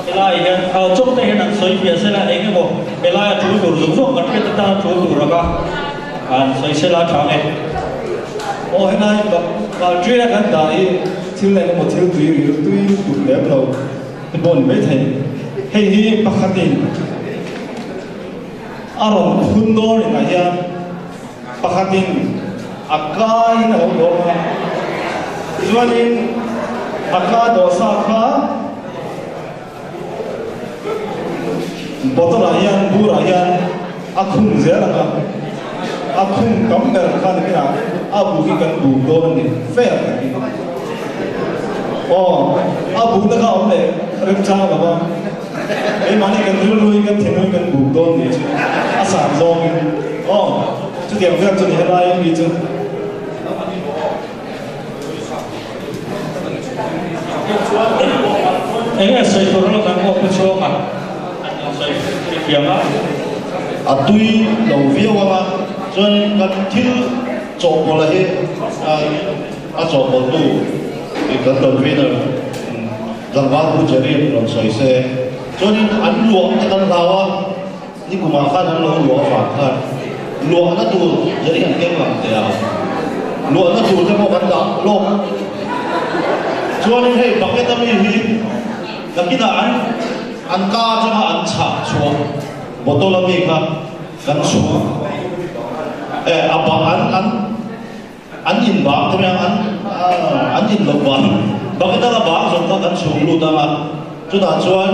Helai hian chawngte hian an sawi fiah sela eng emaw helaia tul tur zawng zawng kan hriat atana tul tur anga an sawi sela a tha nge. Aw helai Valtria kan dah hi thil eng emaw thil tui ril tui lutuk lem lo te pawh a ni maithei. Hei hi pakhatin a rawn phun dawn inah hian Pakhatin a kaiin a lo dawm a, chuanin a ka dawhsa kha bottle ah hian burah hian a khung zel ang a, a khung tam ber kha niminah a buk hi kan buk dawn a ni fair takin. Aw, a bukna kha a awm leh remchang lo va, keimahni kan rilruin kan thinlungin kan buk dawn nih chu a san zawngin. Aw, chutiang vel chu ni helai mi chu. Eng nge sawi tur rawh kan pawh pu chhuang a, an lo sawi thiam a. A tui lo viau ang a, chuanin kan thil chawhpawlh a hi a chawhpawlhtu kan convener tlangval Pu Jerry rawn sawi se, chuanin an luah te kan hlau a. Ni kumah khan an lo luah avang khan luahna tur Jerry an keng lang teh a, luahna tur te pawh kan dah lawk. Chuanin hei bucket a mi hi nakinah an an ka atanga an chhah chhuah bottle a mi kha kan chhuah eh a ba an an an in bang te mai ang an an in loh bang bucket a bang zawng kha kan chhung lut ang a chutah chuan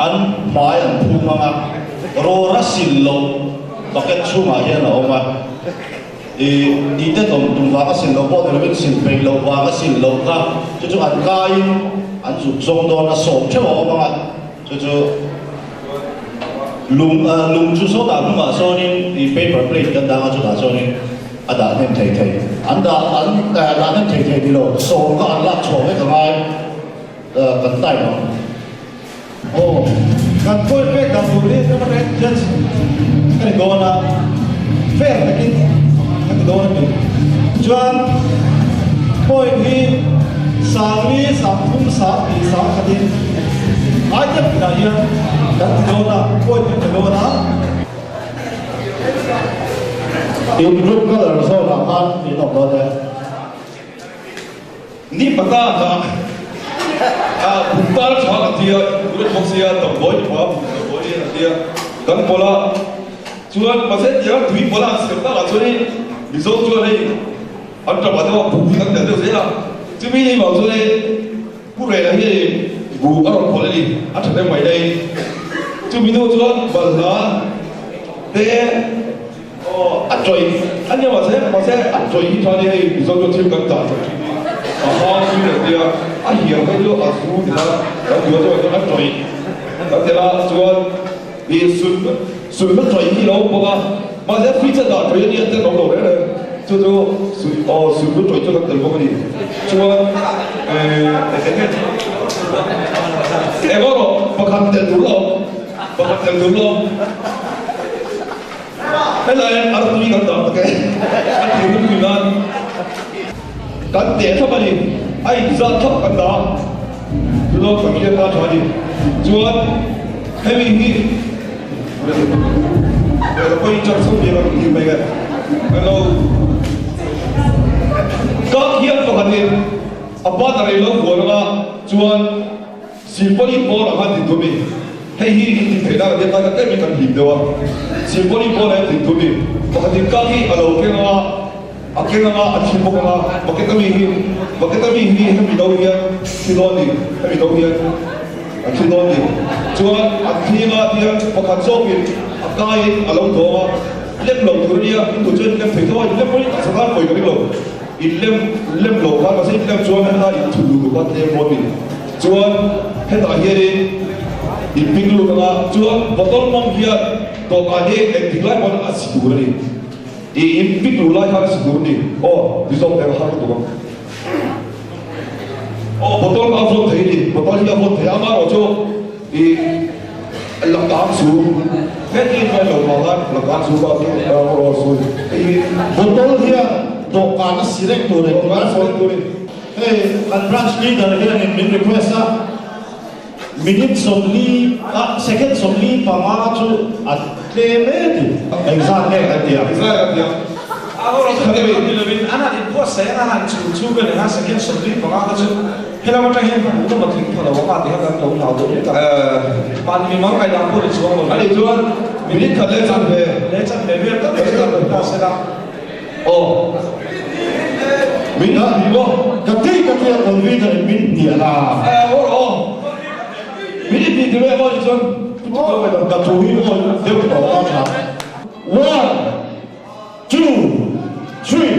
an hmai an phum ang a rawra sil loh bucket chhungah hian a awm a i tih te awm tum vanga sil loh pawh ni lovin sil peih loh vanga sil loh kha chu chu an kaiin an zuk zawng dawn a sawm theuh a awm ang a chu chu lung lung chu sawtah hnungah sawnin i paper plate kan dang a chutah chuanin A dah hnem thei thei. An dah an dah hnem thei thei tilo. Sawm kha an lak chhuah vek a ngai kan time ang. Aw, kan khawi pek dan tur hi Democrat judge ka ni dawn a, fair takin ka ti dawn a ni. Chuan point hi Sangli, Sangthum, Sangti, Sangkhatin item tinah hian kan ti dawn a, point kan pe dawn a. In group colour zawn ah khan in awm dawn e. Ni pata kha a buk tar tha ka tia in bawk sia damdawi ni pha buk damdawi a tia kan pawlh a chuan mahse tiang tui pawlh a an siam tak ah chuanin Mizo chuan hei an tap ah te pawh buk hi kan telh deuh zel a chumi ni vang chuan hei Pu Rela hi buk a rawn pawlh a ni, a tha deuh mai daih. Chumi hnu chuan balhla te aw a tawih a nia mahse mahse a tawih hi tha nia hei Mizo chuan thil kan dah chawp thin hi a ha zui reng nia a hiam phei chu a zu ti kha kan duh a chuan chuan a tawih kan ti la chuan ih sun sunna tawih hi lo awm bawk a mahse fridge a dah tawih a nia ten awm lo reng reng. Chu chu sui aw sui lu tawih chu kan tel bawk a ni. Chuan eh eng nge eng aw rawh pakhat tel tur la awm pakhat tel tur la awm helai artui kan dah tak e a tir hun tui nan kan teh thlap a ni a inzat thlap kan dah a chu chu kan hriat tan tha a ni. Chuan hemi hi Kak hian pakhatin a partner in lo vuan anga chuan Silpauline pawn a han din tum i hei hi in tih theih nan a nia kai tak em in kan hlim deuh a Silpauline pawn a in din tum i pakhatin kak hi a lo keng anga a keng anga a thi bawk anga bucket ami hi bucket ami hi hemi do hian thi dawn ni hemi do hian A thi dawn ni. Chuan an thlinga hian pakhat zawkin a kaiin a lo dawm a, lem lo tur a nia, in duh chuan in lem thei tho a, in lem pawhin taksa khan pawi ka ring lo. In lem lem lo khan mahse in lem chuan heta in thun luh duh khan tlem dawn ni. Chuan hetah hianin in ping lut ang a, chuan bottle hmang hian dawhkan hi engtik lai pawn a si tur a ni. I in pik luh lai khan a si tur a ni. Aw, ti zawk eng a har lutuk ang. Aw bottle a vawt thei a ni, bottle hi a vawt thei a, amaherawh chu i lakang chu heti in lo vang a, lakang chu ka rawh sawi hei hi. Bottle hian dawhkan a si reng tur a ni. Dawhkan a si reng tur a ni. Hei kan branch leader hianin min request a. Minute 40 a second 45 chu a tlem e ti. Engzat nge kan ti ang? Engzat kan ti ang? A ho lo khat ni lovin an han inbuatsaih ang a han chhun chhung vel eng a second 45 kha chu helam atang hian hmuh lam a tling pha lo ang a ti kha kan lo hlau deuh hlek a. Mahni mimang ngaihdan pawh ni chuang lo. Ani chuan minute khat leh chanve. Leh chanve vel tak chu kan rawn ta sela. Aw. Min hnih maw? Ka ti ka ti a convener in min hnial a. Aw rawh aw. Min hnih ti ve maw ni chuan Ka thu hi aw deuh tawh a tha. One, two, three.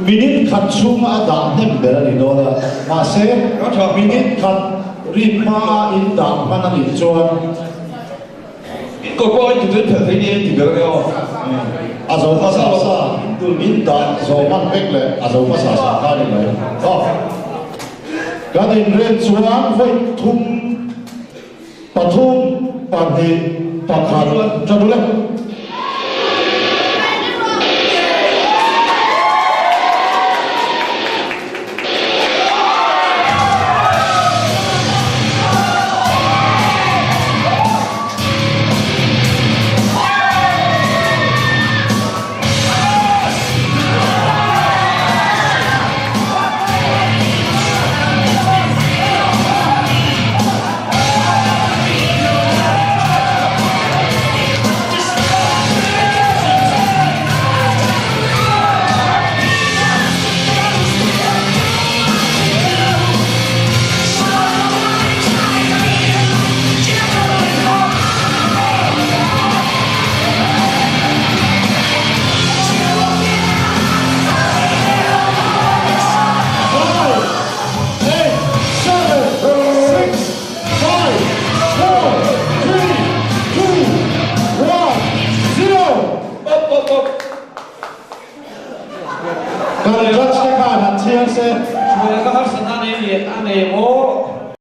Minute khat chhunga a dah hnem ber a ni dawn a, mahse minute khat rik hmaa in dah hman a nih chuan a zo hmasa sa in dah zo hman vek leh a zo hmasa sa kha a ni mai. Aw, kan inren chuan vawi thum pathum pahnih pakhat ṭan ule. ni a nei maw?